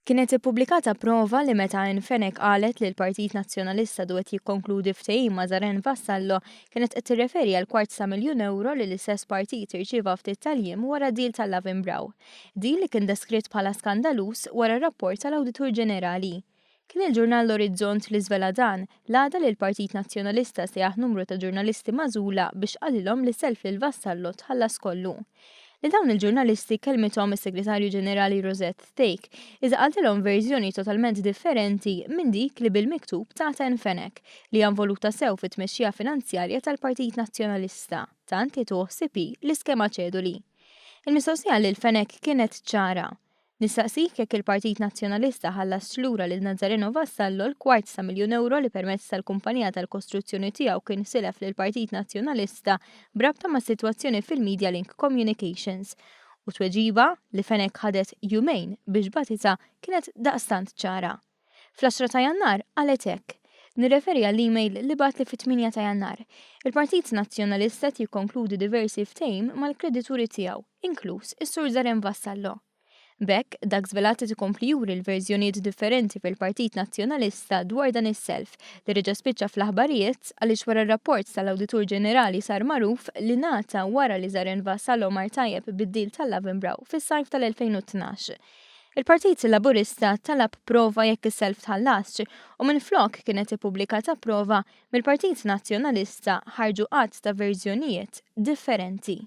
Kienet ippubblikata prova li meta Ann Fenech qalet li l-Partit Nazzjonalista du qed jikkonkludi ftehim ma' Zaren Vassallo kienet qed tirreferi għal kwart ta' miljun ewro li l-istess partit irċieva ftit tal-jiem wara deal tal-Löwenbräu. Deal li kien deskritt bħala skandaluż wara r-rapport tal-Awditur Ġenerali. Kien il-ġurnal L-Orizzont li żvela dan, l-għada li l-Partit Nazzjonalista sejjaħ numru ta' ġurnalisti magħżula biex qalilhom li self lil Vassallo tħallas kollu. Lil dawn il-ġurnalisti kellmithom is-Segretarju Ġenerali Rosette Thake, iżda qaltilhom verżjoni totalment differenti minn dik li bil-miktub tat Ann Fenech, li hija involuta sew fit-tmexxija finanzjarja tal-Partit Nazzjonalista, tant li tuħ CP l-iskema ċeduli. Il-mistoqsija lil Fenech kienet ċara. Nistaqsik jekk il-Partit Nazzjonalista ħallasx lura lil Nazzareno Vassallo l-kwart ta' miljun ewro li permezz tal-kumpanija tal-kostruzzjoni tiegħu kien silef lill-Partit Nazzjonalista b'rabta mas-sitwazzjoni fil-Media Link Communications. U tweġiba, li Fenech ħadet jumejn biex bagħtitha, kienet daqstant ċara. Fl-għaxra ta' Jannar qalet hekk. Nirreferi għall-email li bagħatli fit-tmienja ta' Jannar. Il-Partit Nazzjonalista qed jikkonkludi diversi ftehim mal-kredituri tiegħu, inkluż is-Sur Zaren Vassallo. B'hekk, dak żvelat qed ikompli juri l-verżjonijiet differenti fil-Partit Nazzjonalista dwar dan is-self li reġa' spiċċa fl-aħbarijiet għaliex wara r-rapport tal-Awditur Ġenerali sar magħruf li ngħata wara li Zaren Vassallo mar tajjeb bid-deal tal-Löwenbräu fis-sajf tal-2012. Il-Partit Laburista talab prova jekk is-self tħallasx u minflok kienet ippubblikata prova, mill-Partit Nazzjonalista ħarġu għadd ta' verżjonijiet differenti.